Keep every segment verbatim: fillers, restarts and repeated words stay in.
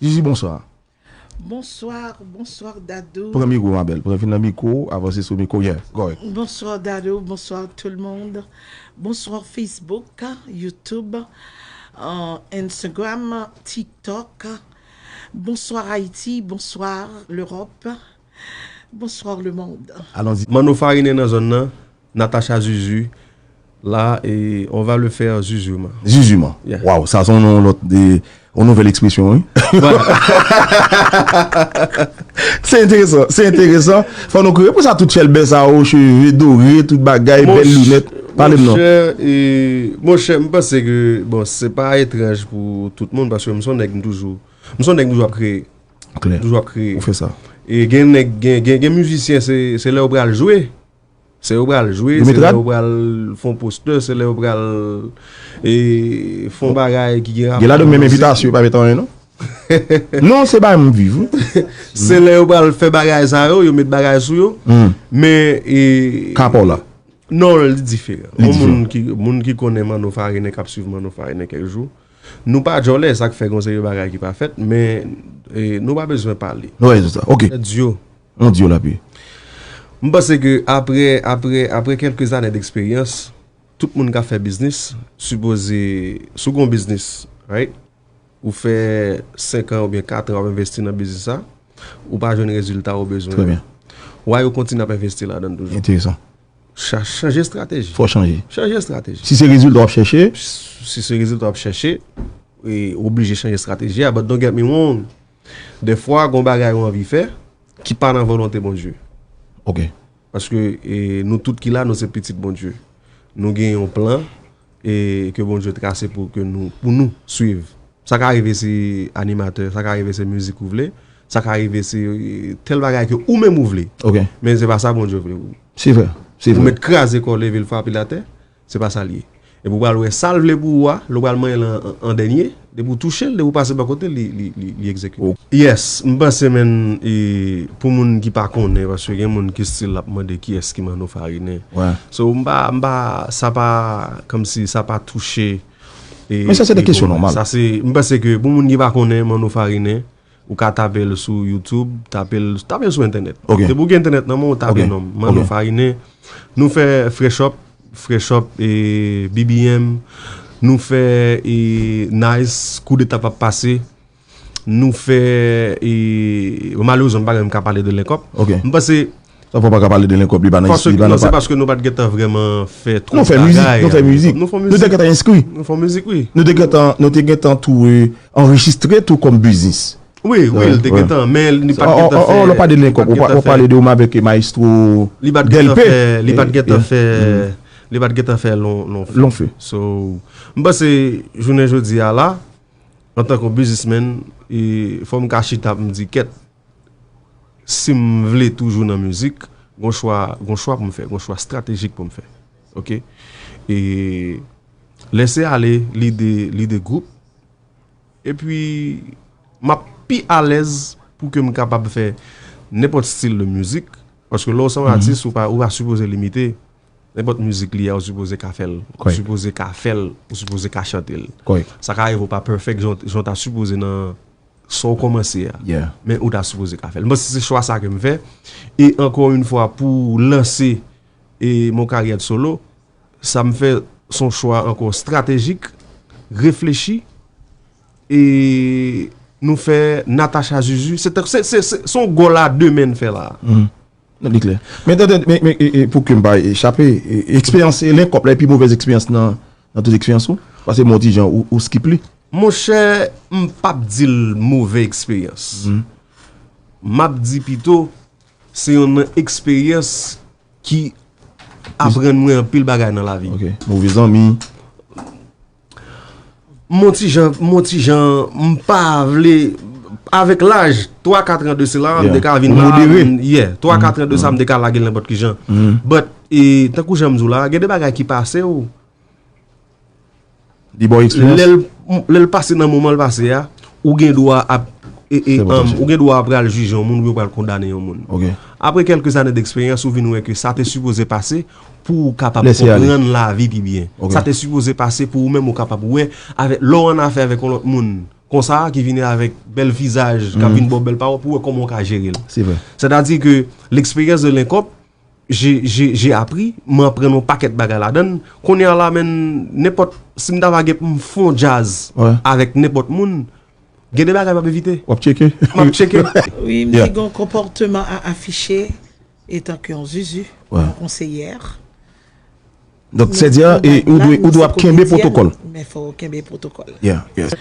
Gigi, bonswa. Bonsoir, bonsoir Dadou. Pran mikwo, ma belle. Pran vin nan mikwo, avanse sou mikwo. Yeah, go ahead. Bonsoir Dadou, bonsoir tout le monde. Bonsoir Facebook, YouTube, euh, Instagram, TikTok. Bonsoir Haïti, bonsoir l'Europe. Bonsoir le monde. Allons-y. Manno Farine nan zòn nan, Natacha Zuzu, la, e on va le faire Zuzuma. Zuzuma. Yeah. Waw, sa se yon lòt de yon nouvèl ekspresyon, wi. Se enteresan, se enteresan. Fò nou kriye pou sa tout chèlbè sa yo, cheve dore, tout bagay, bèl linèt. Pale m non. Monchè, e, monchè, m panse ke, bon, se pa etranj pou tout moun, paske m se yon nèg m toujou, m se yon nèg m toujou ap kreye. Klè. Toujou ap kreye. Ou fè sa. E gen nèg, gen, gen, gen mizisyen, se, se lè yo pral jwe. Se yo pral jwe, Yo se met lè rad? Yo pral fon postè, se lè yo pral e, fon bagay ki gen rapò. Gen ladan menm envitasyon, yo pa met anyen non. Non, se bagay m viv. Se lè yo pral fè bagay sa yo, yo met bagay sou yo. Men e, Kapò la. Non, li diferan. Li Yon diferan. Moun ki, moun ki konnen Manno Farine, k ap swiv Manno Farine kèk jou, nou pa djòlè, sa k fè gon seri bagay ki pa fèt, men e, nou pa bezwen pale. Wè, se sa. Ok. Tèt di yo. On di yo lapye. M panse ke apre, apre, apre kèlke zane d'eksperyans, tout moun k ap fè biznis, sipoze, si w gen yon biznis, right? Ou fè senk an oubyen kat an w ap envesti nan biznis sa, ou pa jwenn rezilta ou bezwen. Trè byen. Why ou kontinye ap envesti ladan l toujou? Enteresan. Cha- Chanje estrateji. Fò chanje. Chanje estrateji. Si se rezilta w ap chèche, Si se rezilta w ap chèche, e, ou oblije chanje estrateji a. But don't get me wrong. Dèfwa, gon bagay ou anvi fè ki pa nan volonte Bondye. Ok. Paske e, nou tout ki la, nou se pitit Bondye. Nou gen yon plan e, ke Bondye trase pou, ke nou, pou nou swiv. Sa ka rive se animatè, sa ka rive se mizik ou vle, sa ka rive se e, tèl bagay ke ou menm ou vle. Ok. Men se pa sa Bondye vle pou ou. Se vre. Se Ou vre. Met kraze kò, leve l, frape l atè, se pa sa l ye. Epi w pral wè sa l vle pou ou a, lè w pral manyen l an, an, an dènye, depi w touche l, depi w pase bò kote l, li, li, li, li egzekite. Yes, m panse menm e, pou moun ki pa konnen, paske gen moun ki still ap mande kiyès ki Manno Farine. Wè. So, m pa, m pa, sa pa, kòmsi sa pa touche. E, Men sa se de e, kesyon bon, nòmal. Sa se, m panse ke pou moun ki pa konnen Manno Farine, ou ka tape l sou YouTube, tape l, tape l sou entènèt. Ok. Depi w gen entènèt nan men w, tape Ok. non m. Manno Ok. Farine. Nou fè Fresh Up, Fresh Up e B B M. Nou fè e Nice, Koudeta p ap pase. Nou fè e, malerezman, m pa menm ka pale de Lenkòp. Ok. M panse Sa fò pa ka pale de Lenkòp, li pa nan paske, li pa non, nan se pa- paske nou pa t gentan vrèman fè twòp Nou fè mizik, bagay. Nou fè mizik. Nou fè Nou te mizik. Gentan enskri. Nou fè mizik, wi. Nou te gentan, nou te gentan tou e, anrejistre tou kòm biznis. Wi, wi, Wè, li te wè. gentan, men li pa t Oh, gentan oh, fè. Oh, lè w pale de Li pa Lenkòp, t ou pa- gentan ou pale fè- de ou avèk Maestro Li pa t gentan Delpè. fè, li pa t gentan Yeah. fè, li pa t gentan fè lon, lon fè. Lon fè. So, m panse, jounen jodi a la, antanke yon biznismenn, e, fò m ka chita pou m di, kèt, si m vle toujou nan mizik, gon chwa, gon chwa pou m fè, gon chwa estratejik pou m fè. Ok? E, lese ale lide, lide gwoup, epi, m ap pi alèz pou ke m kapab fè nenpòt stil de mizik, paske lè w se yon atis, ou pa, ou pa sipoze limite. Nenpòt mizik li a, ou sipoze ka fè l. Ou Correct. Sipoze ka fè l, ou sipoze ka chante l. Correct. Sa ka rive ou pa perfect, jan, jan w ta sipoze nan sa w kòmanse a. Yeah. Men ou ta sipoze ka fè l. M panse se chwa sa ke m fè. E ankò yon fwa, pou lanse e mon karyè de solo, sa m fè se yon chwa ankò estratejik, reflechi, e nou fè Natacha Zuzu. Se, se, se, se, se yon gòl a de men n fè la. Non, li klè. Men tande, men, men, e, e, pou ke m pa e, chape, e, eksperyans, e, Lenkòp la, e pi movèz eksperyans nan, nan tout eksperyans ou? Paske m wè yon ti jan ou, ou skip li. Monchè, m p ap di l move eksperyans. M ap di pito, se yon eksperyans ki aprann mwen anpil bagay nan lavi. Ok. Move zanmi. Mon ti jan, mon ti jan, m pa vle, avèk laj, twa kat an de sila, m Yeah. te ka vin Ou la, modere. m- yeah, twa kat an de sa, m te ka lage l nenpòt ki jan. But, e, tankou jan m di w la, gen de bagay ki pase w, Li ba w eksperyans. Lè l, lè l pase nan moman l pase a, ou gen dwa ap, e, e, Se bon, um, chè. Ou gen dwa ap pral jije yon moun, ou pral kondane yon moun. Ok. Apre kèlke zane d'eksperyans, ou vin wè ke sa te sipoze pase pou ou kapab Lese ale. Konprann lavi pi byen. Ok. Sa te sipoze pase pou ou menm ou kapab wè, avèk, lè w an afè avèk yon lòt moun, konsa, ki vini avèk bèl vizaj, k ap vin ba w bèl pawòl pou w wè kòman w ka jere l. Se vre. Sètadi ke l'expérience de Link Up, j'ai, j'ai, j'ai appris, mwen aprann yon pakèt bagay ladan l. Kounye a la, menn, nenpòt, si m ta va gen pou m fè yon djaz avèk nenpòt moun, gen de bagay m ap evite. W ap tcheke. M ap tcheke. Wi, m te gen yon konpòtman a afiche etan ke yon zuzu, yon konseyè. Donk, sètadi, e, ou dwe, ou dwe ap kenbe pwotokòl. Men fò w kenbe pwotokòl. Yeah, yes.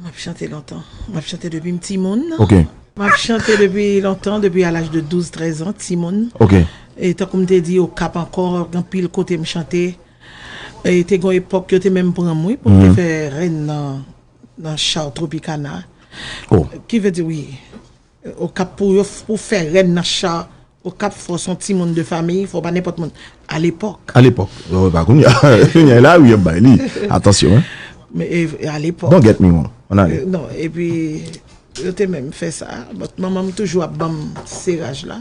M ap chante lontan. M ap chante depi m timoun. Ok. M ap chante depi lontan, depi a laj de douz, trèz an, timoun. Ok. E tankou m te di, Okap ankò, gen anpil kote m chante. E te gen yon epòk, yo te menm pran m, wi, pou m te fè rèn nan, nan cha Tropicana. Oh. Ki vle di, wi. Okap pou yo, pou fè rèn nan cha, Okap fò s on timoun de fanmi, fò pa nenpòt moun. Alepòk. Alepòk. Yo, pa kounye a. Kounye a, la, wi, y ap bay li. Atansyon, hein. Men, e, alepòk. Don't get me wrong. Ann ale. E, non, epi, yo te menm fè sa. But manman m toujou ap ban m seraj la.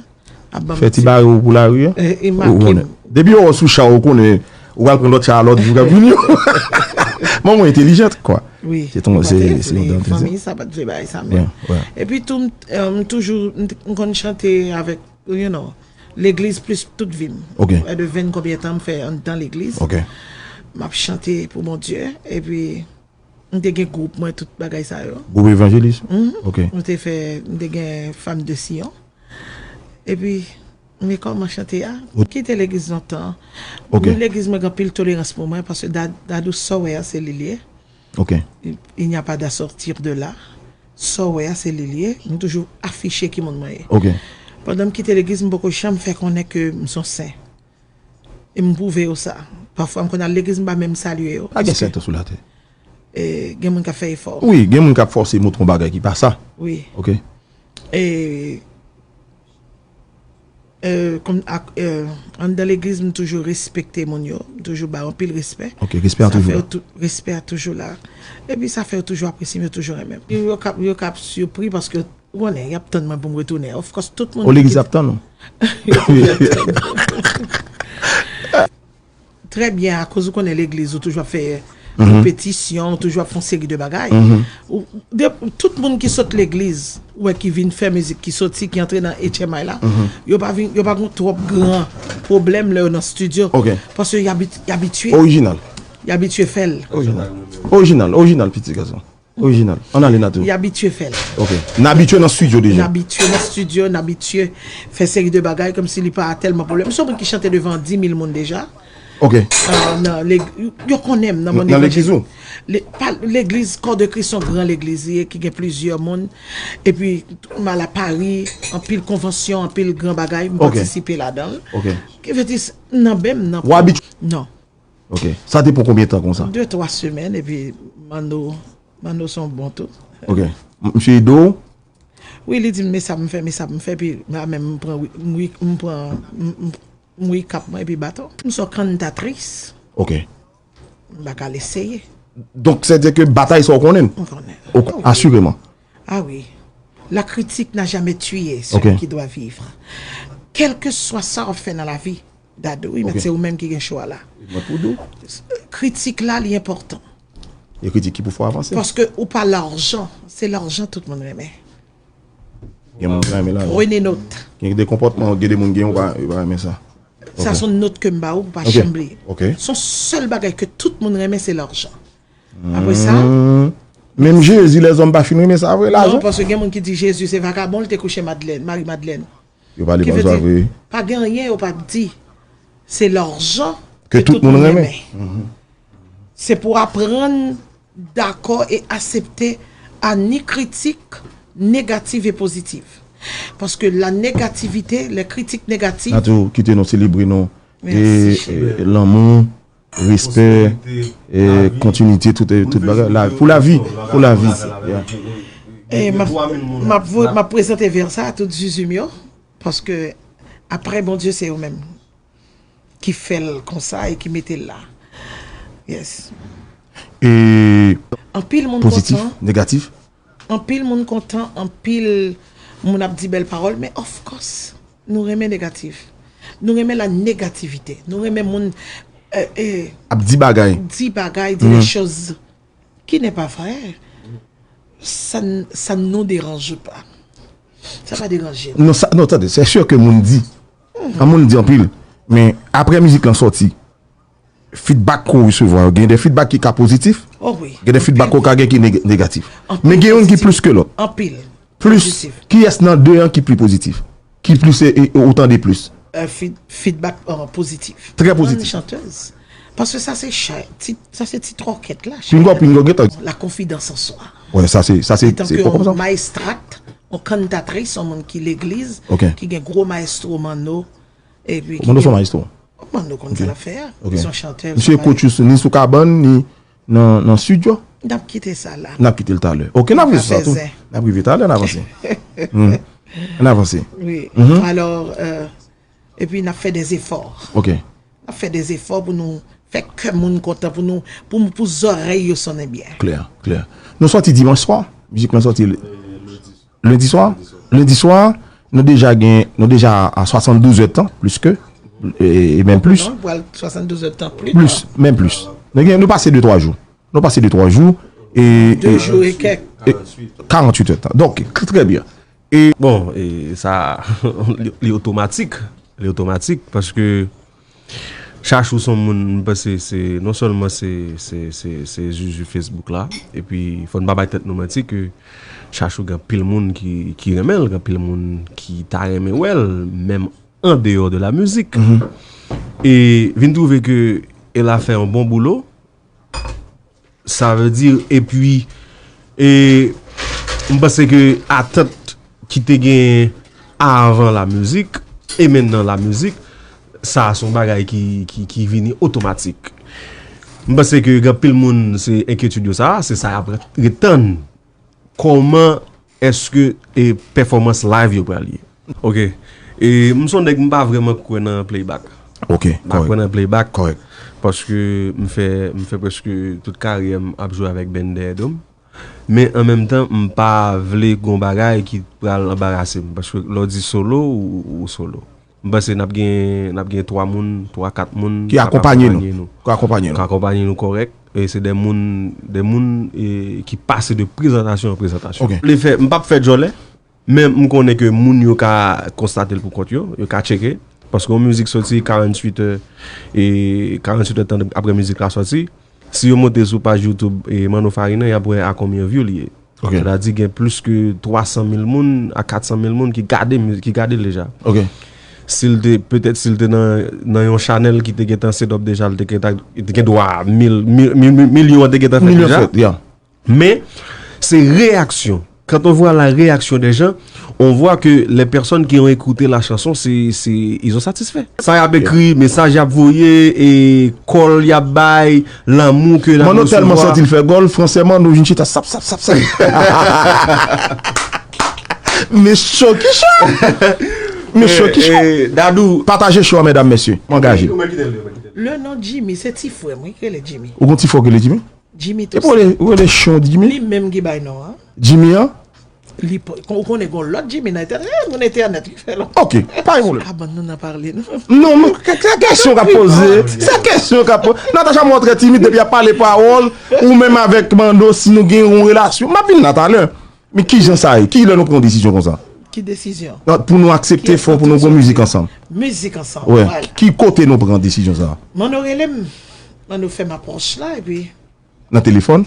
Ap ban m ti. Fè ti bare w pou lari a. E, e make m. Ou konnen. Depi yo wè w sou cha, ou konnen. Ou pral pran lòt cha a lòt jou k ap vini yo. Manman entelijant, kwa. Wi. Se ton, se, se yon dantè. Fanmi sa pa t vle bagay sa, men. Epi tou, m, m toujou, m, m konn chante avèk, you know, legliz plis tout vi m. Ok. Prè de ven konbyen tan m fè anndan legliz. Ok. M ap chante pou Bondye. Epi, m te gen gwoup mwen, tout bagay sa yo. Gwoup evanjelis? Mhm. Ok. M te fè, m te gen Fanm de Siyon. Epi, m rekòmanse chante a. M kite legliz lontan. Ok. Legliz mwen gen anpil tolerans pou mwen, paske Da-, Dadou, sa w wè a, se li l ye. Ok. Il, il n'y a pas d'à sortir de là. Sa w wè a, se li l ye. M toujou afiche ki moun mwen ye. Ok. Pandan m kite legliz, m poko janm fè konnen ke m s on sen. E m pwouve yo sa. Pafwa, m konn al legliz, m pa menm salye yo. Pa gen sen tou sou latè. E, gen moun k ap fè efò. Wi, gen moun k ap fòse montre yon bagay ki pa sa. Wi. Ok. E, e, kòm ak, e, anndan legliz, m toujou respekte moun yo. M toujou ba yo anpil respè. Ok, respè a toujou la. Sa fè yo tou-, respè a toujou la. Epi sa fè yo toujou apresye m, yo toujou renmen m. Yo, yo k ap, yo k ap sipri paske ou konnen, y ap tann mwen pou m retounen. Of course, tout moun. O, legliz ap tann ou? Trè byen, akoz ou konnen legliz, ou toujou ap fè repetisyon, ou toujou ap fè yon seri de bagay. Ou, de, tout moun ki sot legliz, ou wè ki vin fè mizik, ki soti, ki antre nan H M I la, yo pa vin, yo pa gon twòp gran pwoblèm lè yo nan estidyo. Ok. Paske y abit-, y abitye. Orijinal. Y abitye fè l. Orijinal. Orijinal, orijinal, pitit gason. Orijinal. Ann ale, Natou. Y abitye fè l. Ok. N abitye nan estidyo deja. N abitye nan estidyo, n abitye fè seri de bagay kòmsi li pa tèlman pwoblèm. M se yon moun ki chante devan dis mil moun deja. Ok. Ah, nan leg-, yo konnen m nan monn evanjelik. Nan legliz ou? Le-, pa, legliz, Corps de Christ se yon gran legliz li ye, ki gen plizyè moun. Epi, m al a Pari, anpil konvansyon, anpil gran bagay, m patisipe ladan l. Ok. Ki vle di, s-, nan ben m nan. Ou abitye? Non. Ok. Sa te pran konbyen tan konsa? De, twa semèn, epi Manno, Manno se yon bon tou. Ok. M-, misye ede w? Wi, li di m, "Men sa m fè, men sa m fè," epi la menm, m pran wi-, m wi-, m pran, m, m, m recap mwen, epi baton. M se yon kantatris. Ok. M pa ka l eseye. Donk, sètadi ke batay sa w konnen l? M konnen. Ok, asireman. Ah oui. La critique n'a jamais tué celui qui doit vivre. Quel que soit sa w ap fè nan lavi, Dadou, wi, mèt, se ou menm ki gen chwa la. Mwen pou di w. Kritik la, li enpòtan. E kritik ki pou fè w avanse. Paske ou pa lajan, se lajan tout moun renmen. Gen moun ki renmen lajan. Prenez note. Gen de konpòtman, gen de moun gen, yo pa, yo pa renmen sa. Sa se yon nòt ke m ba ou pou pa janm bliye. Ok. Se yon sèl bagay ke tout moun renmen, se lajan. Apre sa, menm Jezi, lèzòm pa fin renmen sa vre, lajan. Non, paske gen moun ki di Jezi se vagabon, li te kouche Madlèn, Mari Madlèn. Yo pale konsa vre. Pa gen anyen yo p ap di. Se lajan ke tout moun renmen. Se pou aprann dakò e aksepte a ni kritik negatif e pozitif. Paske la négativité, les critiques négatives. Natou, kite nou selebre nou. E, e, lanmou, respè, e, kontinite, tout, e, tout bagay. La, pou lavi, pou lavi. Yeah. E m ap, m ap voye, m ap prezante vè sa a tout zuzu m yo, paske apre Bondye se yo menm ki fè l konsa e ki mete l la. Yes. E anpil moun kontan. Pozitif, negatif? Anpil moun kontan, anpil moun ap di bèl pawòl, men of course, nou renmen negatif. Nou renmen la négativité. Nou renmen moun, e, e, ap di bagay. Di bagay, di des choses qui n'est pas vrai. Ça n- ça ne nous dérange pas. Sa pa deranje. Non, sa, non, tande, se sure ke moun di. An moun di anpil. Men apre mizik lan sòti, feedback ke w resevwa yo, gen de feedback ki ka pozitif, Oh wi. Gen de feedback ke w ka gen ki neg- negatif. Men gen youn ki plis ke lòt. Anpil. Plis, kiyès nan de an ki pli pozitif? Ki plis e, e, ou tande plis? Euh, feed- feedback euh, pozitif. Trè pozitif. Chanteuse. Paske sa se chay, ti, sa se ti trokèt la. Pingo, pingo, gentan. La confidence en soi. Wè, sa se, sa se, Etan se ke pa yon konsa. Maestrat, yon kantatris, yon moun ki legliz, Ok. Ki gen gwo maestro Manno, epi ki Manno se gen- maestro. Manno konn sa l ap fè a. Ok. Li se yon chantè. Misye coach ou ni sou kabann, ni nan, nan studio. N ap kite sa la. N ap kite l talè. Ok, n ap N vin ap sa fè tou. zen. N ap rive talè, n avanse. Hmm. N avanse. Wi. Alò, euh, epi n ap fè de efò. Ok. N ap fè de efò pou nou fè kè moun kontan, pou nou, pou, pou zòrèy yo sonnen byen. Klè, klè. Nou sòti dimanch swa. Mizik lan sòti l- lendi swa. Lendi swa, nou deja gen, nou deja a swasanndouz èdtan, plis ke, e, e menm plis. Non, pral swasanndouz èdtan pli. Plis, menm plis. Nou gen, nou pase de twa jou. Nou pase de twa jou. E, De jou e kèk. E, karanntuit èdtan. Donk, trè byen. E Bon, e sa, li, li otomatik. Li otomatik, paske Chachou se yon moun, m panse se, non sèlman se, se, se, se zuzu Facebook la, epi fò n pa bay tèt nou manti ke Chachou gen anpil moun ki, ki renmen l, gen anpil moun ki ta renmen wè l, menm an deyò de la mizik. E vin twouve ke el a fè yon bon boulo, sa vle di, epi, e, m panse ke atant ki te gen avan la mizik, e menm nan la mizik, sa a se yon bagay ki, ki, ki vini otomatik. M panse ke gen anpil moun, se enkyetid yo sa, se sa y ap ret tann. Kòman èske e pèfòmans live yo pral ye? Ok. E m se yon nèg m pa vrèman kwè nan playback. Ok, M pa kwè nan playback. Kòrèk. Paske m fè, m fè prèske tout karyè m ap jwe avèk band dèyè do m. Men an menm tan, m pa vle gon bagay ki pral anbarase m. Paske lè w di solo, ou, ou solo. M panse n ap gen, n ap gen twa moun, twa, kat moun Ki akonpanye nou. Ki akonpanye nou. Ki akonpanye nou kòrèk. E se de moun, de moun e, ki pase de prezantasyon an prezantasyon. Ok. Lefè, m p ap fè djòlè, men m konnen ke moun yo ka konstate l pou kont yo, yo ka tcheke. Paske yon mizik soti karanntuit è, e karanntuit è tan apre mizik la soti, si yo monte sou paj YouTube e Manno Farina, y ap wè a konbyen view li ye. Ok. Sètadi gen plis ke twa san mil moun a kat san mil moun ki gade, mi- ki gade l deja. Ok. Si l te, petèt si l te nan, nan yon chanèl ki te gentan set up deja, l te gentan, li te gen dwa a mil, mil, mil, mil, milyon an te gentan fèt Milyon deja. Fèt, ya. Men, se reyaksyon. Quand on voit la réaction des gens, on voit que les personnes qui ont écouté la chanson, c'est, c'est, ils ont satisfait. Sa y ap ekri, mesaj y ap voye, e kòl y ap bay, lanmou ke n ap Manno tèlman resevwa. Santi l fè gòl, fransèman, nou vin chita sap, sap, sap, sap. Men cho ki cho! Men cho ki cho! Eh, Dadou. Pataje cho a, medam, mesye. M angaje. Le non Jimmy, se ti frè m, wi, ki rele Jimmy. Ou gon ti fò ki rele Jimmy? Jimmy Epi tou. Ou rele, ou rele Chon Jimmy? Li menm ki bay non an. Jimmy an? Li po- kon- ou konnen gon lòt Jimmy nan entènèt. Eh, moun entènèt ki fè lòt. Ok, pa gen pwoblèm. Kabann nou nan pale non. Non, non, se kesyon k ap poze. Se kesyon k ap poze. Natacha, mwen trè timid depi ap pale pawòl, ou menm avèk Manno, si nou gen yon relasyon. M ap vin la talè. Men ki jan sa ye? Ki lè nou pran yon desizyon konsa? Ki desizyon? Non, pou nou aksepte fò pou nou pran mizik ansanm. Mizik ansanm. Wè. Voilà. Ki kote nou pran desizyon sa? Manno rele m. Manno fè m apwòch la, epi, Nan telefòn?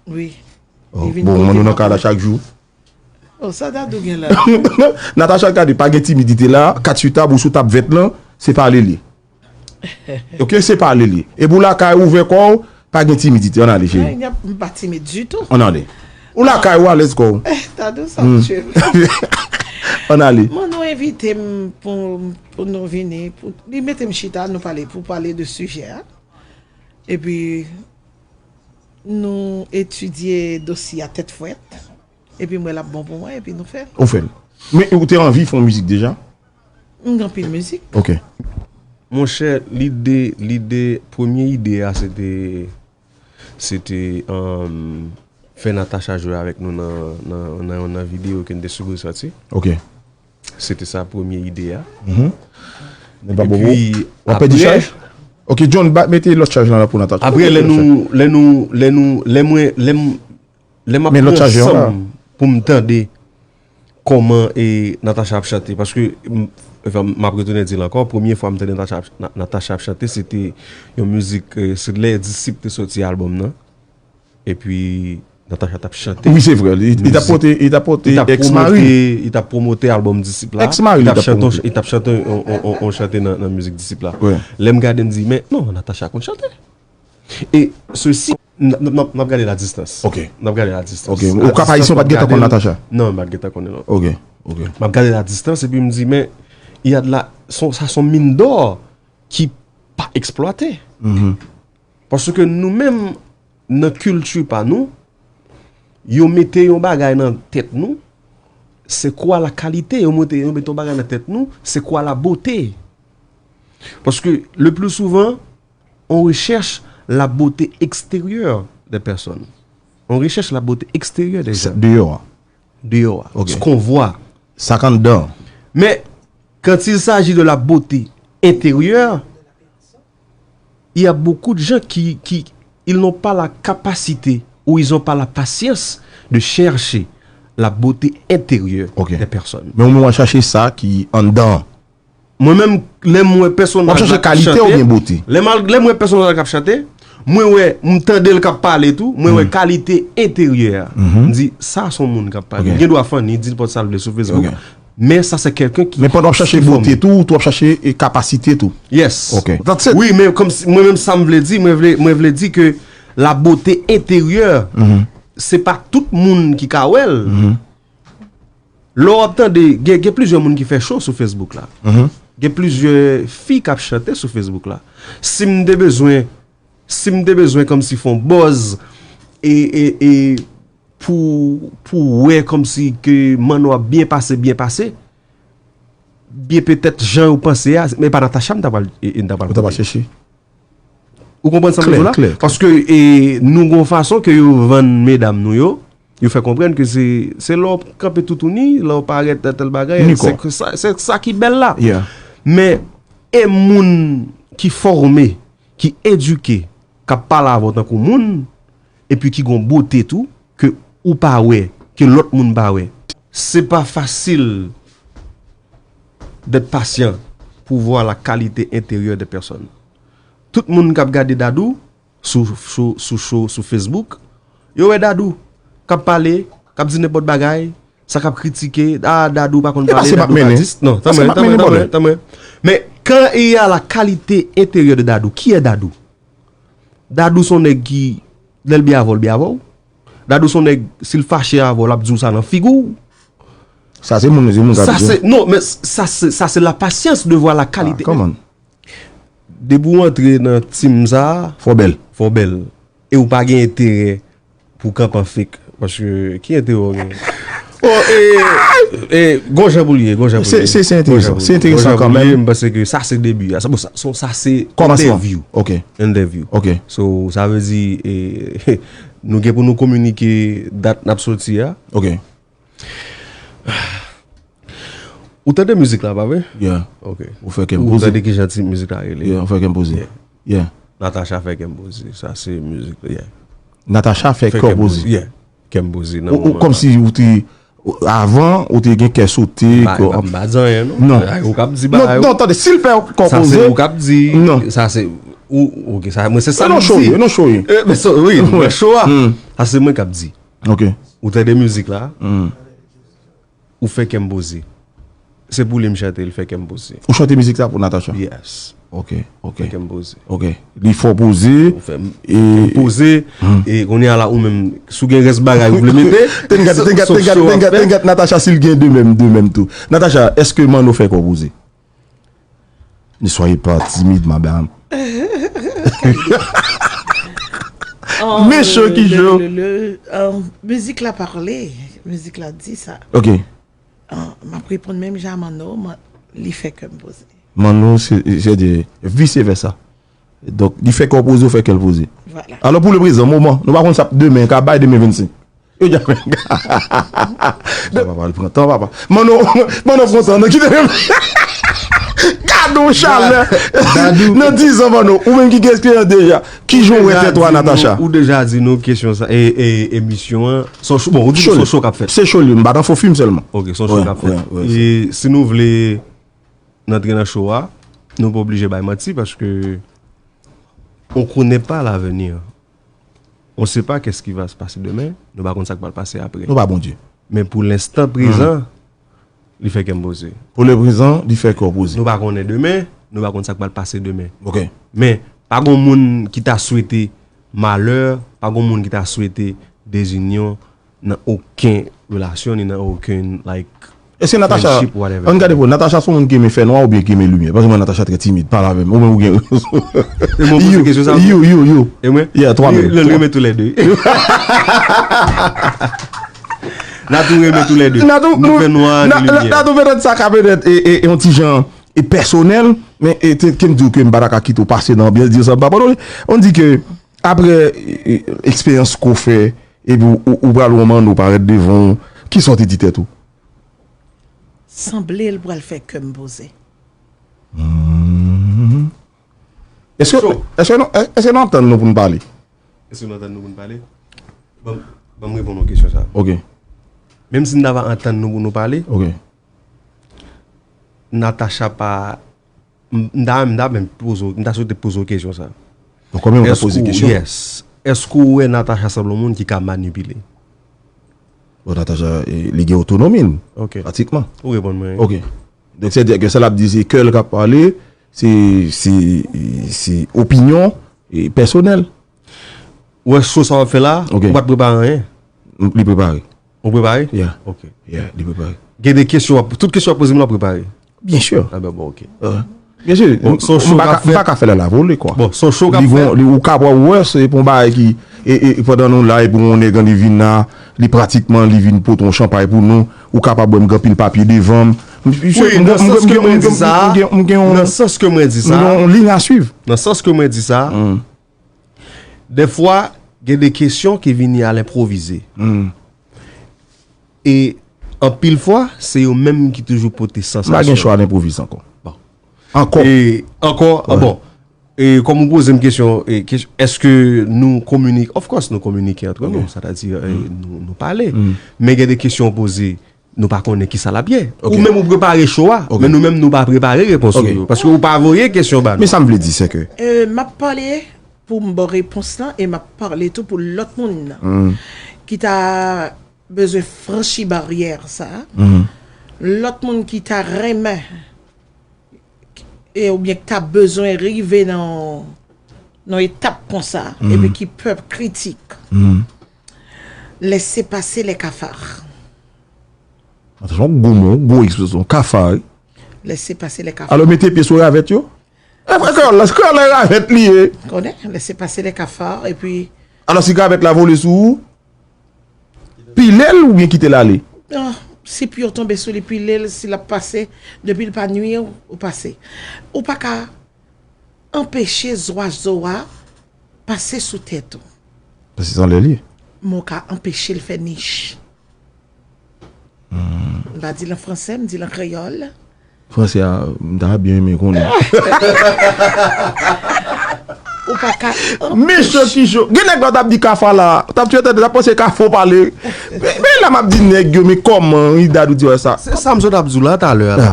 Wi. Oh, Li vin bon, kote Manno m nan kay la apwòch. Chak jou. Oh, sa Dadou gen la. Natacha, gade, pa gen timidite la, kat sou tab ou sou tab vèt lan, se pale li. Ok, se pale li. E pou lakay ouvè kò w, pa gen timidite. Ann ale, cheri. Ay, m pa timid ditou. Ann ale. Ou lakay ou alèz kò w. Dadou sa m tchwe. Ann ale. Manno envite m pou, pou nou vini. Pou, li mete m chita, nou pale, pou pale de sijè a. Epi, nou etidye dosye a tèt frèt. Epi m wè l ap bon pou mwen, epi nou fè l. Ou fè l. Men ou te anvi fè yon mizik deja? M gen anpil mizik. Ok. Monchè, lide, lide, premye ide a, se te, se te um, fè Natacha jwe avèk nou nan, nan, nan, nan videyo ke n te sipoze sòti. Ok. Se te sa premye ide a. Mhm. Men pa bobo. Epi, W ap pèdi apre, chaj? Ok, John, ba, mete lòt chaj lan la pou Natacha. Apre, lè nou, lè nou, lè nou, lè mwen, lè m, Lè m ap pran san m pou m tande kòman e Natacha ap chante, paske m, m ap retounen di l ankò, premye fwa m tande Natacha ap, Natacha ap chante, se te yon mizik, se lè Disip te soti albòm nan. Epi Natacha t ap chante. Wi, se vre. Li t ap pote, li t ap pote Ex Mari. Li t ap pwomote albòm Disip la. Ex Mari li t ap pwomote. Li t ap chante yon chante nan mizik Disip la. Lè m gade, m di, men non, Natacha konn chante. E sesi, n ap gade la distance. Ok. N ap gade la distance. Ok. Ou Kap Ayisyen pa t gentan konn Natacha? Non, m pa t gentan konnen non. Ok. Ok. M ap gade la distance epi m di, men, y a de la, sa se yon min d'or ki pa eksplwate. Paske nou menm, nan kilti pa nou, yo mete yon bagay nan tèt nou, se kwa la kalite, yo mete, yo mete yon bagay nan tèt nou, se kwa la bote. Paske le plus souvent, on recherche la beauté extérieure des personnes. On recherche la beauté extérieure des gens. Deyò a. Deyò a. Ok. Ce qu'on voit. Sa k anndan. Mais quand il s'agit de la beauté intérieure, il y a beaucoup de gens qui, qui ils n'ont pas la capacité ou ils n'ont pas la patience de chercher la beauté intérieure des personnes. Men ou menm w ap chache sa ki anndan. Mwen menm, lè m wè pèsonaj la k ap chante, w ap chache kalite oubyen bote? Lè m al, lè m wè pèsonaj la k ap chante, mwen wè, m tande l k ap pale tou, mwen wè kalite enteryè a. M di, sa se yon moun k ap pale. Li gen dwa funny, di nenpòt sa l vle sou Facebook. Men sa se kèlken ki, ki fòme. Men pandan w ap chache bote tou, ou tou w ap chache e kapasite tou. Yes. Ok. That's it. Wi, men kòmsi, mwen menm sa m vle di, mwen vle, mwen vle di ke la bote enteryè, se pa tout moun ki ka wè l. Lè w ap tande, gen, gen plizyè moun ki fè cho sou Facebook la. Gen plizyè fi k ap chante sou Facebook la. Si m te bezwen, si m te bezwen kòmsi fè yon buzz e, e, e pou, pou wè kòmsi ke Manno ap byen pase, byen pase, byen petèt jan yo panse a, men pa Natacha m ta pral, e, e m ta pral koute. Ou ta pral chèche. Ou konprann sa m vle di w la? Klè, klè, klè. Paske, e, nou gon fason ke yo vann medam nou yo, yo fè konprann ke se, se lè w kanpe toutouni, lè w parèt nan tèl bagay, se ke sa, se sa ki bèl la. Yeah. Men, e moun ki fòme, ki edike, k ap pale avè w tankou moun, epi ki gon bote tou, ke ou pa wè, ke lòt moun pa wè. C'est pas facile d'être patient pour voir la qualité intérieure des personnes. Tout moun k ap gade Dadou sou, sou, sou show, sou Facebook, yo wè Dadou k ap pale, k ap di nenpòt bagay, sa k ap kritike, ah, Dadou pa konn pale, Dadou pa dis. Non, tanmen, tanmen, tanmen, tanmen. Mais quand il y a la qualité intérieure de Dadou, qui est Dadou? Dadou se yon nèg ki, lè l byen avè w, l byen avè w. Dadou se yon nèg, si l fache avè w, l ap di w sa nan figi w. Sa se moun, se moun sa, non, men sa se, sa se la patience de voir la qualité. Ah, come on. Depi w antre nan team sa a, fò w bèl. Fò w bèl. E w pa gen enterè pou kanpe an fake. Paske, ki enterè w gen? Oh, e, e, gon jan pou l ye, gon jan pou l ye. Se, se, se enteresan. Se enteresan kanmenm. M panse ke sa se debi a. Sa, bon, sa, sa, sa se kòmansman. Entèvyou. Ok. Entèvyou. Ok. So, sa vle di, e, nou gen pou nou kominike dat n ap soti a. Ok. Ou tande mizik la, pa vre? Yeah. Ok. Ou fè kè m poze. Ou tande kijan ti mizik la rele? Yeah, ou fè kè m poze. Yeah. Yeah. Natacha fè kè m poze. Sa se mizik la, yeah. Natacha fè kè w poze. Yeah. Kè m poze nan moman sa. Ou, ou kòmsi ou te, avan, ou te gen kè sote, kò. M pa di anyen, non. Non. Ay, ou k ap di bagay yo. Non, non, tande, si l fè kè w poze. Sa se ou k ap di. Non. Sa se, ou, ok, sa, mwen se sa m di. Non, show, non, show. Eh, men so, wi, mwen show a. Sa se mwen k ap di. Ok. Ou tande mizik la? Ou fè kè m poze. Se pou li m chante, li fè kè m poze. Ou chante mizik sa pou Natacha? Yes. Ok, ok. Fè kè m poze. Ok. Li fè w poze. Ou fè m, e, fè m poze. E kounye a la, ou menm, si w gen rès bagay ou vle mete, te n gade, te n gade, te n gade, te n gade, te n gade Natacha si l gen de menm, de menm tou. Natacha, èske Manno fè kè w poze? Ne soyez pas timide, madame. Oh, men cho ki cho. Le, le, le, euh, mizik la pale, mizik la di sa. Ok. Ah, m ap reponn menm jan a Manno, man, li fè kè m poze. Manno, se, se de, vice versa. Donk, li fè kè w poze, ou fè kè l poze. Vwala. Alò, pou le prezan, moman, nou pa konn sa demen, ka bay demen vennsenk. Yo dja fè. Sa papa, li pran tan, papa. Manno, Manno pran tan, nan kite menm. Gad Yon chalè. Nan dizan, Vano, ou menm ki gen eksperyans deja, ki jan w wè tèt ou a, Natacha? Ou deja di nou kesyon sa, e, e, emisyon an, se yon cho, bon, ou di se yon cho k ap fèt. Se cho li, m pa nan fo fim sèlman. Ok, se yon cho k ap fèt. E si nou vle n antre nan cho a, nou pa oblije bay manti, paske on connaît pas l'avenir. On sait pas qu'est-ce qui va se passer demain. Nou pa konn sa k pral pase apre. Nou pa Bondye. Men pou lenstan prezan, li fè kè m poze. Pou le prezan, li fè kè w poze. Nou pa konnen demen, nou pa konn sa k pral pase demen. Ok. Men, pa gon moun ki ta swete malè, pa gon moun ki ta swete dezinyon nan okenn relasyon, ni nan okenn, like, Èske Natacha, friendship, whatever. Ann gade pou Natacha se yon moun ki renmen fè nwa oubyen ki renmen limyè? Paske mwen, Natacha trè timid, pale avè m. Ou menm ou gen. E mwen poze kesyon sa. You, you, you. E mwen? Yeah, twa menm. L renmen tou lè de. N a tou renmen tou lè de. N a tou, nou fè nwa, nou limyè. N a tou petèt sa ka petèt e, e, e yon ti jan e pèsonèl, men e, te, ke m di w ke m pa ta ka kite w pase nan anbyans di sa m pa pale. On di ke apre e, e, eksperyans ke w fè, epi w, w, w pral wè manno parèt devan w, kisa w te di tèt ou? Sanble l pral fè kè m poze. Hmm. Èske, èske nou, èske nou ap tann nou pou n pale? Èske nou ap tann nou pou n pale? Ban m, ban m reponn yon kesyon sa. Ok. Menm si n ta va antann nou pou nou pale, ok. Natacha pa, m, m ta, m ta menm poze, m ta swete poze w kesyon sa. Donk, kòman w ta poze kesyon? Yes. Èske w wè Natacha sanble yon moun ki ka manipile? Bon, Natacha, e, li gen otonomi l, ok, pratikman. Ou reponn mwen. Ok. Donk, sètadi ke sa l ap di, se kè l k ap pale, se, se, se opinyon e pèsonèl. Ou wè cho sa w ap fè la, ok, ou pa t prepare anyen. Li prepare. Ou prepare? Yeah. Ok. Yeah, li prepare. Gen de kesyon, w ap, tout kesyon w ap poze m la, w prepare? Byen si. Ah ben, bon, ok. Byen si. Bon, se yon cho k ap fèt. M pa ka fè l a la volée, kwa. Bon, se yon cho k ap fèt. Li gon, li, ou ka wè, se pou yon bagay ki, e, e, pandan nou la, epi yon nèg li vin la, li pratikman, li vin pote yon chanpay pou nou, ou kapab wè m gen anpil papye devan m. Wi, nan sans ke mwen di sa, nan sans ke mwen di sa, m gen yon liy a swiv. Nan sans ke mwen di sa, dèfwa, gen de kesyon ki vini a lenpwovize. E anpil fwa, se yo menm ki toujou pote sansasyon. M pa gen chwa al enpwovize ankò. Bon. Ankò. E ankò, ah, bon. E kòm ou poze m kesyon, e, kesyon, èske nou kominike? Of course, nou kominike antre nou, sètadi, e, nou, nou pale. Men gen de kesyon w poze, nou pa konnen kisa l ap ye. Ou menm ou prepare cho a, men nou menm nou pa prepare repons ou yo. Paske ou pa voye kesyon ba nou. Men sa m vle di, se ke... E, m ap pale pou m ba w repons lan, e m ap pale tou pou lòt moun nan ki ta bezwen franchi baryè sa. Lòt moun ki ta renmen e oubyen ki ta bezwen rive nan, nan etap konsa, epi ki pè kritik. Laissez passer les cafards. Atansyon, gwo mo, gwo ekspresyon, kafa, wi. Laissez passer les cafards. Alò, mete pye sou ravèt yo. E, frè kreyòl la, kreyòl la ravèt li ye. Konnen, laissez passer les cafards, epi... Alò, si ravèt la vole sou ou, pile l oubyen kite l ale? Non, si pye w tonbe sou li, pile l, si l ap pase, depi l pa nui w, ou pase. Ou pa ka anpeche zwazo a pase sou tèt ou. Paske se anlè li ye. Men w ka anpeche l fè nich. M pa di l an fransè, m di l an kreyòl. Fransè a, m ta byen renmen konnen. Ou pa ka... Men cho ki cho. Gen nèg la t ap di kafa la. T ap tchwe tande, t ap panse kafa w pale. Men, men la m ap di nèg yo, men kòman Idad ou di wè sa? Se sa m sot ap di w la talè a la.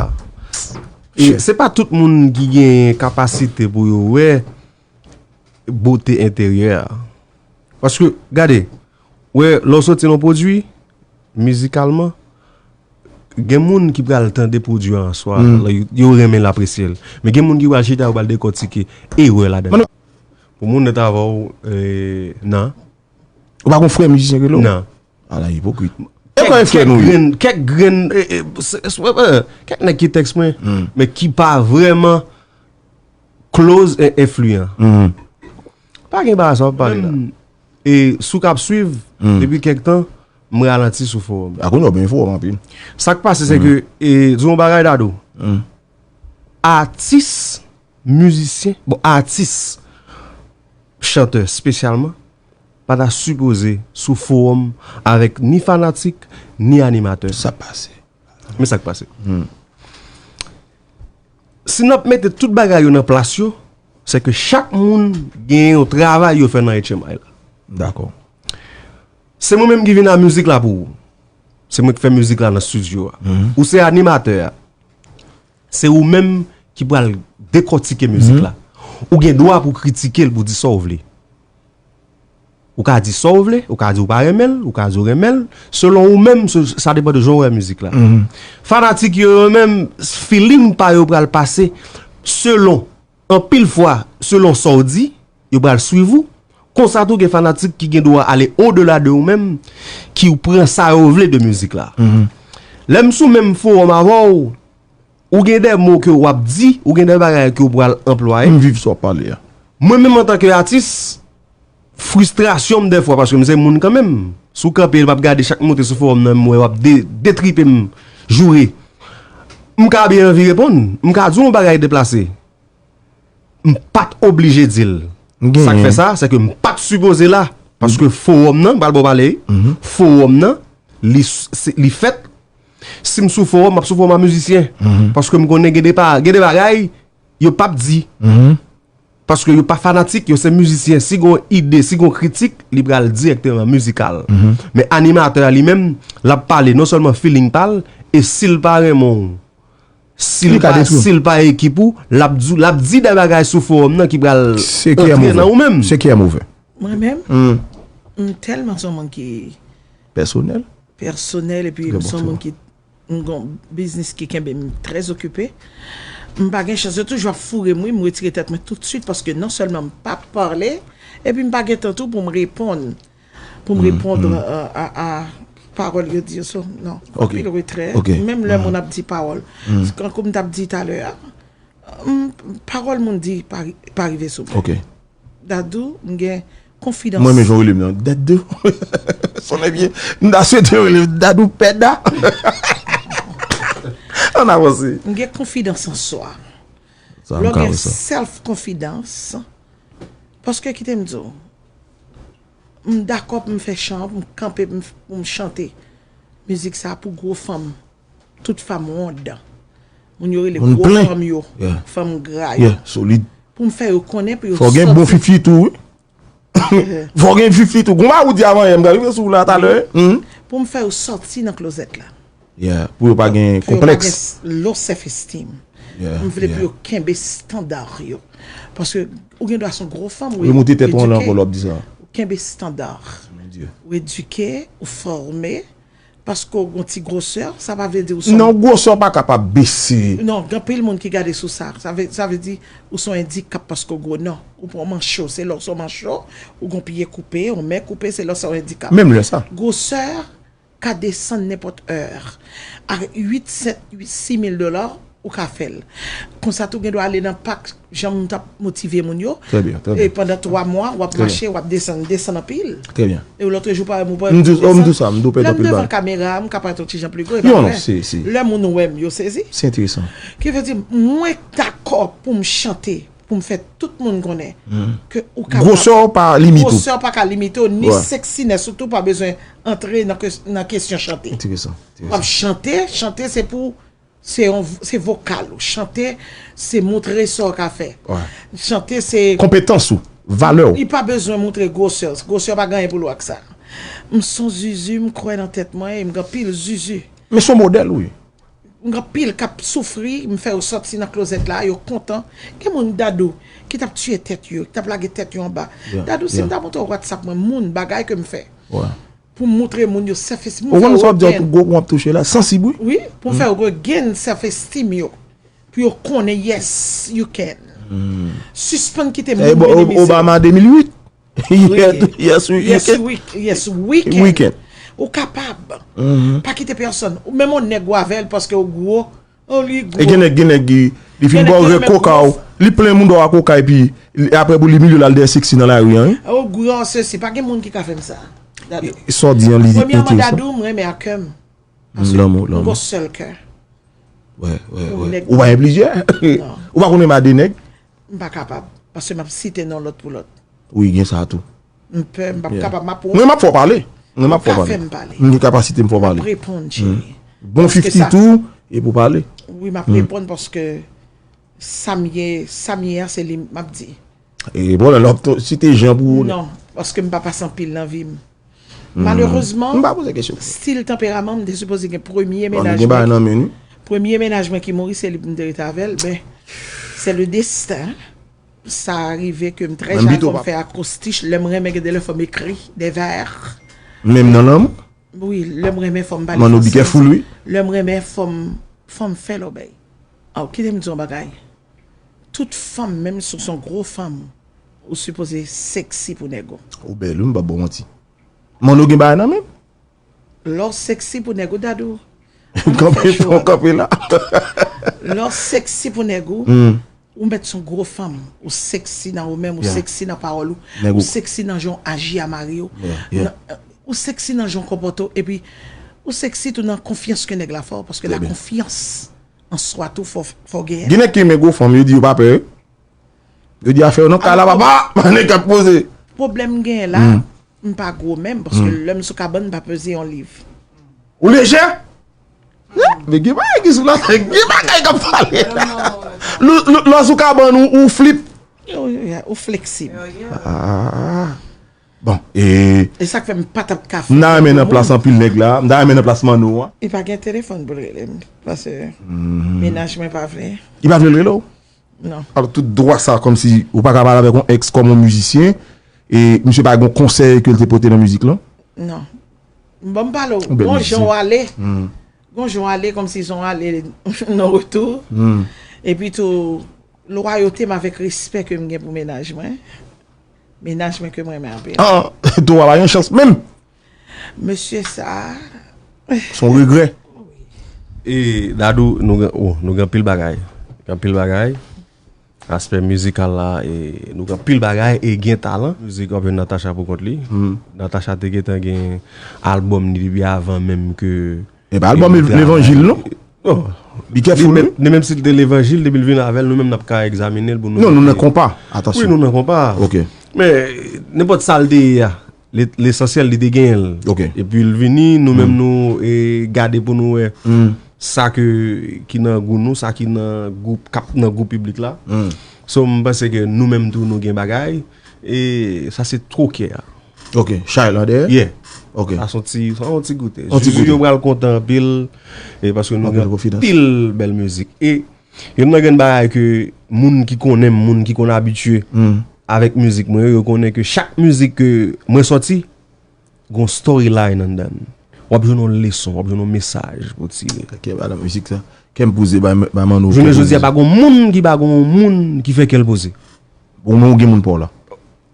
E se pa tout moun ki gen kapasite pou yo wè bote enteryè a. Paske, gade, wè, lè w soti nan pwodui, mizikalman, gen moun ki pral tande pwodui a an swa, yo, yo renmen l, apresye l. Men gen moun ki pral chita, yo pral dekòtike erè ladan l. Pou moun nan travay ou, e, nan. Ou pa gon frè mizisyen rele w? Nan. Ala ipokrit. E kòman frè nou ye? Kèk grenn, kèk grenn, e, e, kèk nèg ki tèks mwen, men ki pa vrèman close e enfliyan. Pa gen bagay sa w ap pale la. E si w k ap swiv depi kèk tan, m ralanti sou fowòm. A kounye a w byen fowòm anpil. Sa k pase, se ke, e, di w yon bagay, Dadou. Atis, mizisyen, bon, atis, chantè espesyalman, pa ta sipoze sou fowòm avèk ni fanatik, ni animatè. Sa pase. Men sa k pase. Hmm. Si n ap mete tout bagay yo nan plas yo, se ke chak moun gen yon travay yo fè nan H M I la. Dakò. Se mwen menm ki vin a mizik la pou ou. Se mwen ki fè mizik la nan estidyo a. Ou se animatè a. Se ou menm ki pral dekòtike mizik la. Ou gen dwa pou kritike l, pou di sa w vle. Ou ka di sa w vle, ou ka di ou pa renmen l, ou ka di ou renmen l. Selon ou menm, se- sa depann de jan w wè mizik la. Fanatik yo, yo menm, feeling pa yo pral pase selon, anpil fwa, selon sa w di, yo pral swiv ou. Konsa tou, gen fanatik ki gen dwa ale odela de ou menm, ki w pran sa yo vle de mizik la. Lè m sou menm fowòm avè w, ou gen de mo ke w ap di, ou gen de bagay ke w pral anplwaye. M viv sa w ap pale a. Mwen menm, antanke atis, fristrasyon m dèfwa, paske m se moun kanmenm. Si w kanpe, m ap gade chak moute sou fowòm nan, m wè w ap de- detripe m, joure. M ka byen anvi reponn, m ka di w yon bagay deplase. M pa t oblije di l. Sa k fè sa, se ke m pa t sipoze la. Paske fowòm nan, m pral ba w pale, fowòm nan, li, s- li fèt. Si m sou fowòm, m ap sou fowòm a mizisyen. Paske m konnen gen de, pa, gen de bagay, yo p ap di. Paske yo pa fanatik, yo se mizisyen. Si gon ide, si gon kritik, li pral dirèkteman mizikal. Men animatè a li menm, l ap pale non sèlman feeling pa l, e si l pa renmen w, si l pa, si l pa ekip ou, l ap di, l ap di de bagay sou fowòm nan ki pral antre nan ou menm. Se ki a move. Mwen menm, m tèlman se yon moun ki pèsonèl. Pèsonèl, epi m se yon moun ki m gon biznis ki kenbe m trè okipe. M pa gen chans, yo toujou ap foure m, wi, m retire tèt mwen toutswit paske non sèlman m pa pale, epi m pa gen tan tou pou m reponn, pou m reponn a, a, a pawòl yo di yo. So, non, anpil retrè. Menm lè moun ap di pawòl, kankou m t ap di talè a, m, pawòl moun di pa, pa rive sou mwen. Dadou, m gen konfidans. Mwen, men jan w rele m nan, Dadou. Sonnen byen. M ta swete w rele m Dadou Pèda. Ann avanse. M gen konfidans an swa. Lè w gen self konfidans, paske kite m di w, m dakò pou m fè chan, pou m kanpe, pou m, pou m chante mizik sa pou gwo fanm. Tout fanm wonn. Moun yo rele gwo fanm yo, fanm gra yo. Pou m fè yo konnen, pou yo sòti. Fò gen bon fifi tou, wi. Fò gen fifi tou. Gon bagay ou di avan yè, m ta rive sou la talè. Pou m fè yo sòti nan klozèt la. Pou yo pa gen konplèks. Pou yo pa gen low self esteem. M vle pou yo kenbe estanda yo. Paske ou gen dwa se yon gwo fanm, wi. Remoute tèt ou anlè ankò lè w ap di sa. Ou kenbe estanda. Ou edike, ou fòme. Paske w gon ti gwosè, sa pa vle di ou se yon... Non, gwosè w pa kapab bese. Non, gen anpil moun ki gade sou sa. Sa vle, sa vle di ou se yon endikap paske w gwo. Non, ou pa yon mancho. Se lè w se yon mancho, ou gon pye koupe, yon men koupe, se lè w se yon endikap. Menm lè sa. Gwosè ka desann nenpòt è. A uit, sèt, uit, sis mil dola, ou ka fè l. Konsa tou, gen dwa ale nan pak, jan m t ap motive moun yo. Trè byen, trè byen. E pandan twa mwa, w ap mache, w ap desann, desann anpil. Trè byen. E lòt jou, parèy m, ou pa... M di, oh, m di sa, m di w pèdi anpil bagay. Lè m devan kamera, m ka parèt yon ti jan pli gwo, e pa vre? Non, non, se, se... Lè moun wè m, yo sezi. Se enteresan. Ki vle di, mwen dakò pou m chante, pou m fè tout moun konnen ke ou kapab. Gwosè w pa limite w. Gwosè w pa ka limite w, ni sexiness ou tou pa bezwen antre nan ke-, nan kesyon chante. Enteresan, enteresan. W ap chante, chante se pou Se yon, se vokal ou. Chante, se montre sa w ka fè. Chante, se konpetans ou, valè w. Li pa bezwen montre gwosè. Gwosè pa gen anyen pou l wè ak sa. M se yon zuzu, m kwè nan tèt mwen, e m gen anpil zuzu. Men se yon modèl, wi. M gen anpil k ap soufri, m fè yo sòti nan klozèt la, yo kontan. Gen moun, Dadou, ki t ap tiye tèt yo, ki t ap lage tèt yo anba. Dadou, si m ta montre w WhatsApp mwen, moun, bagay ke m fè. Pou m montre moun yo self esteem, pou m fè yo regain. Gon w ap touche la, sansib, wi. Wi, pou m fè yo regain self esteem yo. Pou yo konnen, yes, you can. Sispann kite moun minimize yo. Obama de mil uit. Yes, we can. Yes, we can. Ou kapab. Pa kite pèsonn. Ou menm yon nèg ou avè l paske ou gwo. Oh, li gwo. E gen nèg, gen nèg ki, li fin ba w rèk koka w, li plen mouda w a koka epi, li, apre pou li milye l al dèyè seksi nan lari an, wi. Oh, gwo, sesi, pa gen moun ki ka fè m sa. Dadou. Sa w di an, li enteresan. Premyèman, Dadou, m renmen ak kè m. Paske m gon sèl kè. Wè, wè, wè. Ou pa gen plizyè? Non. Ou pa konn renmen a de nèg? M pa kapab. Paske m ap site non lòt pou lòt. Wi, gen sa tou. M pè, m p ap kapab, m ap wont. Mwen, m ap fè w pale. Mwen, m ap fè w pale. Ou ka fè m pale. M gen kapasite m fè w pale. M ap reponn, cheri. Bon fifti tou, e pou pale. Wi, m ap reponn paske Sa m ye, sa m ye a, se li m ap di. E bon, lè w ap site jan pou ou. Non, paske m pa pase anpil nan vi m. Malerezman, M pa poze kesyon. Stil tanperaman m te sipoze gen premye Bon, mennaj gen bagay mwen. Nan men nou. Premye mennaj mwen ki mouri, se li pou m te rete avè l. Ben, c'est le destin. Sa rive ke m trè Mwen jèn, bito fò m papa. Fè akrostich, lè m renmen gen de lè fò m ekri de vè. Menm nan lanmou. Wi, lè m renmen fò m pale Mano fransè. Bikè foul wi. Lè m renmen fò m fò m fè lòbèy. Aw, kite m di yon bagay. Tout fanm, menm si w se yon gwo fanm, ou sipoze sexy pou nèg ou. Ou bèl wi, m pa bon manti. Mano gen bagay nan men. Lè w sexy pou nèg ou, Dadou. Kanpe, kanpe la. Lè w sexy pou nèg ou, ou mèt se yon gwo fanm. Ou sexy nan ou menm, ou Yeah. Sexy nan pawòl ou, Nèg ou ou- sexy nan jan w aji a mari w. Yeah, yeah. Nan- Ou sexy nan jan w konpòte w, epi ou sexy tou nan konfyans ke nèg la fè w, paske Trè la byen. konfyans an swa tou fò, fò genyen. Gen nèg ki renmen gwo fanm, yo di yo pa pè. Yo di afè yo nan kay la, papa, nèg k ap poze. Pwoblèm m genyen la, m pa gwo menm, paske lè m sou kabann, m pa peze yon liv. Ou lejè? Men gen bagay ki sou la, gen bagay k ap pale la. Lè w sou kabann ou, ou flip. Ou, ou, ou fleksib. Ah. Bon, e E sa k fè m pa t ap ka fè. M ta renmen nan plas anpil nèg la, m ta renmen nan plas Mano a. Li pa gen telefòn pou l rele m, paske mennaj mwen pa vle. Li pa vle l rele w? Non. Alò, tout dwa sa, kòmsi ou pa ka pale avèk yon ex kòm yon mizisyen, e misye pa gen yon konsèy ke l te pote nan mizik lan? Non. Bon, m pale w. Ou bèl Bon, mizisyen. Jan w ale. Gon jan w ale, kòmsi se yon ale nan retou. Epi tou, lwayote m avèk respè ke m gen pou mennaj mwen. Mennaj mwen ke m renmen anpil. Ah, tou a pa gen chans menm. Mesye sa. Se yon regrè. E Dadou, nou gen, oh, nou gen anpil bagay. Gen anpil bagay. Aspè mizikal la, e nou gen anpil bagay e gen talan. Mizik, w ap jwenn Natacha pou kont li. Natacha te gentan gen albòm li depi avan menm ke E pa albòm levanjil, non? Non. Be careful, Li menm, li menm si l te levanjil, depi l vin avè l, nou menm n ap ka egzamine l pou nou. Non, nou nan konpa. Atansyon. Wi, nou nan konpa. Ok. Men, nenpòt sa l te ye a, le- lesansyèl li te genyen l. Ok. Epi l vini, nou menm nou e, gade pou nou wè sa ke, ki nan gou nou, sa ki nan gou, k ap nan gou piblik la. So, m panse ke nou menm tou nou gen bagay. E sa se twokè a. Ok, chay la dèyè? Yeah. Ok. Sa se yon ti, se yon ti goute. Yon ti Zuzu goute. Yo pral kontan anpil. E paske nou Anpil gen konfidans. Anpil bèl mizik. E youn nan grenn bagay ke moun ki konnen m, moun ki konn abitye avèk mizik mwen yo, yo konnen ke chak mizik ke mwen sòti, gon storyline anndan l. W ap jwenn yon leson, w ap jwenn yon mesaj pou tire. Kè ba nan mizik sa. Kè m pouze ba ba Mano. Jounen jodi a pa gon moun ki pa gon moun ki fè kè l poze. Ou menm ou gen moun pa w la.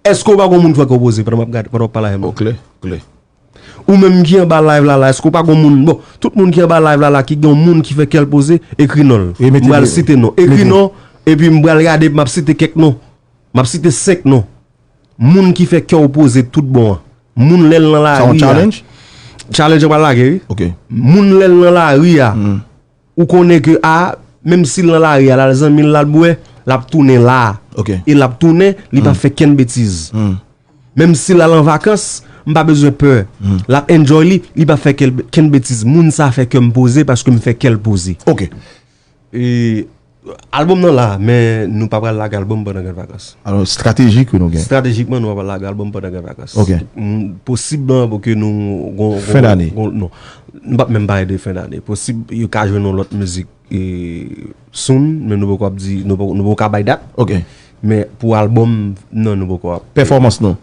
Èske w pa gon moun fè kè w poze pandan m ap gade, pandan w ap pale avè m? Bon, klè, klè. Ou menm ki anba live la la, èske w pa gon moun? Bon, tout moun ki anba live la la ki gen yon moun ki fè kè l poze, ekri non l. E mete M pral li- site non. Ekri mete. Non, epi m pral gade, m ap site kèk non. M ap site senk non. Moun ki fè kè w poze tout bon an. Moun lè l nan Sa yon lari a. Challenge? Challenge an pral lage, wi. Ok. Moun lè l nan lari a. Ou konnen ke a, menm si l nan lari a, l al zanmi l, l al bwè, l ap tounen la. Ok. E l ap tounen, li pa fè kenn betiz. Menm si l al an vakans, m pa bezwen pè. L ap enjoy li, li pa fè kenn, kenn betiz. Moun sa fè kè m poze paske m fè kè l poze. Ok. E albòm nan la, men nou pa pral lage albòm pandan grann vakans. Alò, estratejik wi nou gen. Estratejikman, nou pa pral lage albòm pandan grann vakans. Ok. M, posib pou ke nou gon, gon, Fen dane. Gon, non. Nou p ap menm pale de fen dane. Posib yo ka jwenn yon lòt mizik e soon, men nou poko ap di, nou poko, nou poko ka bay dat. Ok. Men pou albòm, non, nou poko ap. Pèfòmans nou.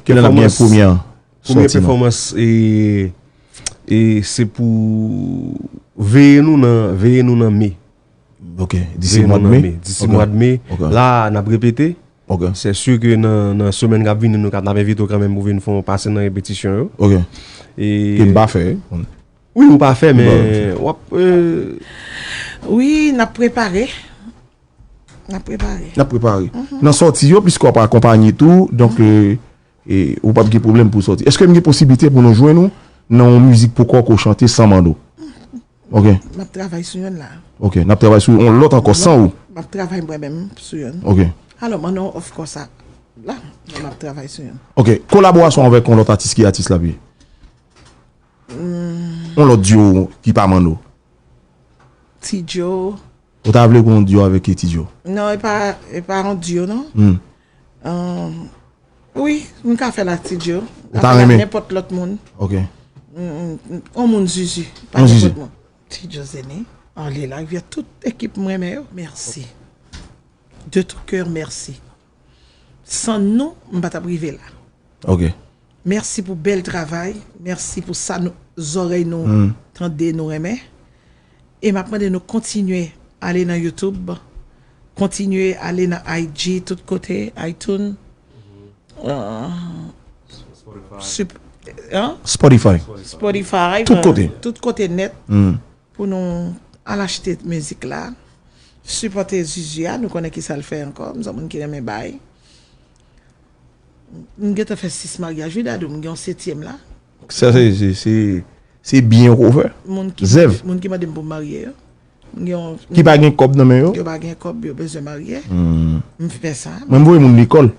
Kilè n ap gen Pèfòmans- premye an? Premye Sòti non. Pèfòmans e, e se pou veye nou nan, veye nou nan me. Ok, disi mwa de me. Disi mwa de me. Ok. La, n ap repete. Ok. Se si ke nan, nan semèn k ap vini, nou ka, n ap envite w kanmenm pou vin fè yon pase nan repetisyon yo. Ok. E Ke m pa fè. Wi, ou pa fè, men Bon. W ap, euh, Wi, n ap prepare. N ap prepare. N ap prepare. Nan sòti yo, piske w ap akonpanye tou, donk, euh, e, ou p ap gen pwoblèm pou sòti. Èske m gen posiblite pou nou jwenn ou nan yon mizik pou kò ke w chante san Mano? Ok. M ap travay sou youn la. Ok. N ap travay sou yon lòt ankò san ou. M ap travay mwen menm sou youn. Ok. Alò, Mano, of course, a, la, m ap travay sou youn. Ok. Kolaborasyon avèk yon lòt atis, ki atis l ap ye? Yon lòt duo ki pa Mano. Ti Joe, Ou ta vle pou yon duo avèk Ti Djo? Non, e pa, e pa yon duo, non. Hmm. Um, wi, m ka fè l ak Ti Djo. Ou ta renmen? Nenpòt lòt moun. Ok. Yon moun Zuzu. Pa nenpòt moun. Ti Djo Zeni, ale la, vye tout ekip m renmen yo. Mèsi. De tout cœur, mèsi. San nou, m pa t ap rive la. Ok. Mèsi pou bèl travay. Mèsi pou sa nou, zòrèy nou tande, nou renmen. E m ap mande nou kontinye ale nan YouTube, kontinye ale nan I G, tout kote, iTunes, euh, Spotify. Spotify, tout kote, tout kote nèt. Pou nou al achte mizik la. Sipòte Zuzu a, nou konnen ki sa l fè ankò. M se yon moun ki renmen bay. M gentan fè sis maryaj wi Dadou, m gen yon setyèm la. Sa se se se se byen ou fè. Moun ki Zèv. Moun ki mande m pou m marye yo. M gen yon Ki pa gen kòb nan men yo. Yo pa gen kòb, yo bezwen marye. M fè sa. Mwen m voye moun lekòl.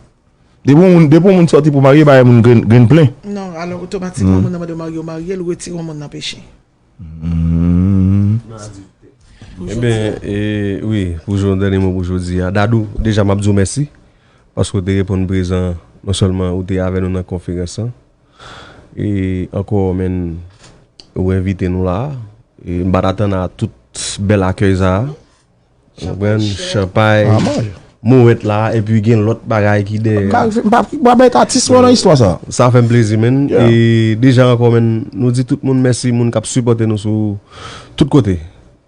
Depi yon moun depi yon moun sòti pou marye, bagay moun grenn grenn plen. Non, alò otomatikman moun nan mande w marye, w marye, l retire yon moun nan peche. Ebyen, e, wi, pou jodi, dènye mo pou jodi a. Dadou, deja m ap di w mèsi paske w te reponn prezan, non sèlman ou te avè nou nan konferans lan, e ankò menm ou envite nou la. E m pa t atann a tout bèl akèy sa a. Ou konprann? Chanpay, mowèt la, epi gen lòt bagay ki dèyè. M pa bay atis mwen nan istwa sa. Sa fè m plezi, menn. E deja ankò, menn, nou di tout moun mèsi, moun k ap sipòte nou sou tout kote.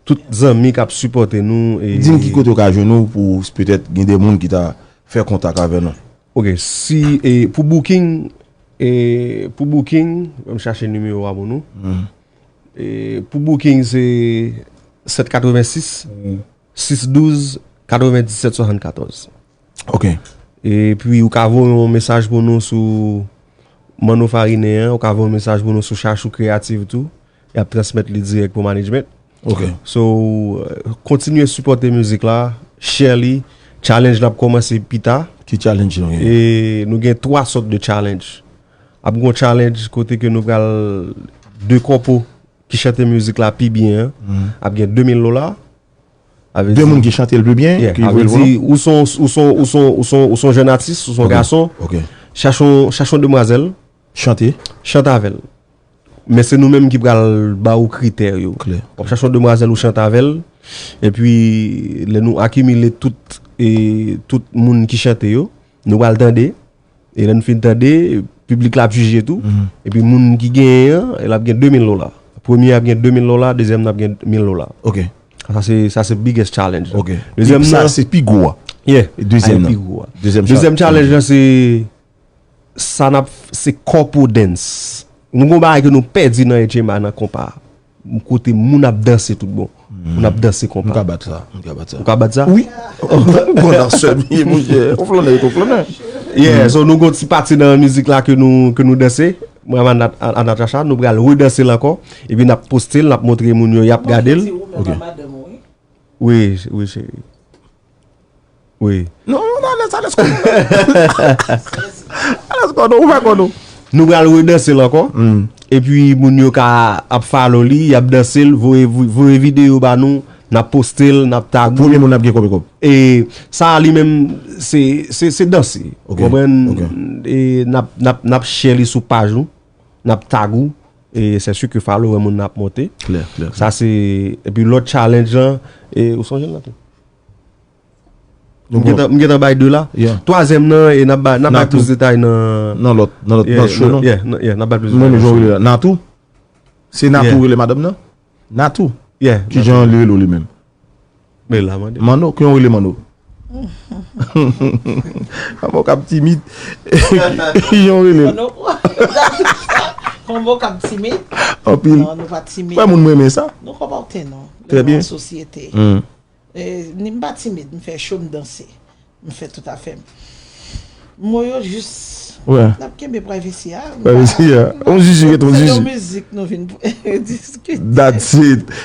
Tout zanmi k ap sipòte nou. Di m ki kote yo ka jwenn ou pou petèt gen de moun ki ta fè kontak avè nou. Ok, si, e, pou booking, e, pou booking, ban m chache nimewo a pou nou. E, pou booking, se sèt katrevensis, sis douz, katrevendisèt swasannkatòz. Ok. Epi, ou ka voye yon mesaj pou nou sou Manno Farinen an, ou ka voye yon mesaj pou nou sou Chachou Creative tou. Y ap transmèt li dirèk pou management. Ok. So, euh, kontinye sipòte mizik la, share li, challenge la ap kòmanse pita. Ki challenge nou gen? E nou gen twa sòt de challenge. Ap gen yon challenge kote ke nou pral de kòpo ki chante mizik la pi byen an, ap gen de mil dola. De moun ki chante l pi byen, ki voye l pran. Ou son, ou son, ou son, ou son, ou son jèn atis, ou son gason. Chache yon, chache yon demwazèl. Chante. Chante avè l. Men se nou menm ki pral ba ou kritè yo. W ap chache yon demwazèl ou chante avè l. Epi, lè nou akimile tout, e, tout moun ki chante yo, nou pral tande. E lè n fin tande, piblik la ap jije tou. Epi moun ki genyen an, l ap gen de mil dola. Premye ap gen de mil dola, dezyèm nan ap gen mil dola. Ok. Sa se, sa se biggest challenge. Ok. Dezyèm nan. Sa se pi gwo a. Yeah. Dezyèm nan. Pi gwo a. Dezyèm challenge nan se sa n ap, se kòpo dance. Nou gon bagay ke nou pèdi nan H M A nan konpa. Kote moun ap danse tout bon. Moun ap danse konpa. M ka bat sa. M ka bat sa. Ou ka bat sa? Wi. Ou gon dansè m ye, monchè. Ou flannè, ou flannè. Yeah, so nou gon ti pati nan mizik la ke nou, ke nou danse. Mwen avè Nat-, a, a Natacha, nou pral redanse l ankò. Epi n ap poste l, n ap montre moun yo, y ap gade l. Ok. Wi, wi, cheri. Wi. Non, non, non, alèz, alèz kò nou. Alèz kò nou, ouvè kò nou. Nou pral redanse l ankò. Epi moun yo ka ap follow li, y ap danse l, voye, voye videyo ba nou, n ap poste l, n ap tag ou. Premye moun ap gen konbyen kòb? E sa a li menm, se, se, se danse. Ok, konprann? Ok. E n ap, n ap, n ap share li sou paj nou, n ap tag ou. E se si ke follower moun nan ap monte. Klè, klè, klè. Sa se, epi lòt challenge lan, e ou sonje l la tou? M gentan, m gentan bay de la. Twazyèm nan, e n ap bay, n ap bay plis detay nan, nan lòt, nan lòt, nan show nou. Yeah, n ap bay plis detay nan show. Mwen menm jan w rele la. Natou? Se Natou w rele madanm nan? Natou? Yeah. Kijan li rele w li menm? Men la, mande. Manno, kijan w rele Manno? Manno k ap timid. Kijan w rele l? Manno, konbo k ap timid? Anpil. Non, nou pa timid. Wè moun m renmen sa. Nou konpòte nou. Trè byen. Nan sosyete. E, ni m pa timid, m fè cho, m danse. M fè tout afè m. Mo yo jis. N ap kenbe privacy a. Privacy a. On zizi ret on zizi. Se yon mizik nou vin diskite. That's it.